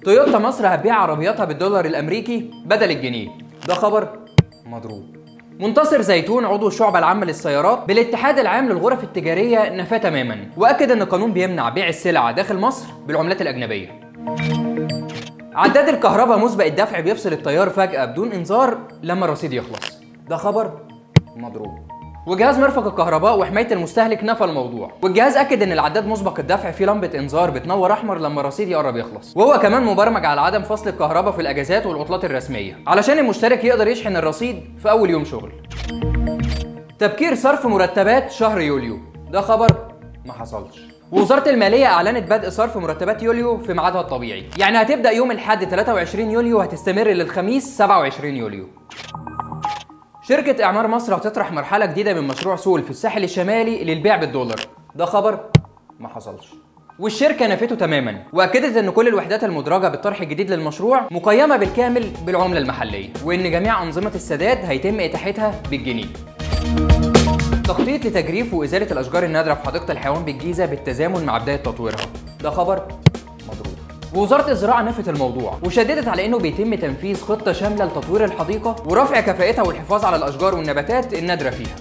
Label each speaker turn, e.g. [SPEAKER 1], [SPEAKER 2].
[SPEAKER 1] تويوتا مصر هتبيع عربياتها بالدولار الامريكي بدل الجنيه. ده خبر مضروب. منتصر زيتون عضو الشعبة العامة للسيارات بالاتحاد العام للغرف التجارية نفاه تماما، واكد ان القانون بيمنع بيع السلع داخل مصر بالعملات الاجنبية. عداد الكهرباء مسبق الدفع بيفصل التيار فجأة بدون انذار لما الرصيد يخلص. ده خبر مضروب. وجهاز مرفق الكهرباء وحماية المستهلك نفى الموضوع، والجهاز أكد إن العداد مسبق الدفع فيه لمبة إنذار بتنور أحمر لما الرصيد يقرب يخلص، وهو كمان مبرمج على عدم فصل الكهرباء في الأجازات والعطلات الرسمية علشان المشترك يقدر يشحن الرصيد في أول يوم شغل. تبكير صرف مرتبات شهر يوليو. ده خبر ما حصلش. ووزارة المالية أعلنت بدء صرف مرتبات يوليو في ميعادها الطبيعي، يعني هتبدأ يوم الأحد 23 يوليو وهتستمر للخميس 27 يوليو. شركة إعمار مصر هتطرح مرحلة جديدة من مشروع سول في الساحل الشمالي للبيع بالدولار. ده خبر ما حصلش. والشركة نفته تماما، وأكدت إن كل الوحدات المدرجة بالطرح الجديد للمشروع مقيمة بالكامل بالعملة المحلية، وإن جميع أنظمة السداد هيتم إتاحتها بالجنيه. تخطيط لتجريف وإزالة الأشجار النادرة في حديقة الحيوان بالجيزة بالتزامن مع بداية تطويرها. ده خبر مضروب. ووزارة الزراعة نفت الموضوع وشددت على انه بيتم تنفيذ خطة شاملة لتطوير الحديقة ورفع كفاءتها والحفاظ على الأشجار والنباتات النادرة فيها.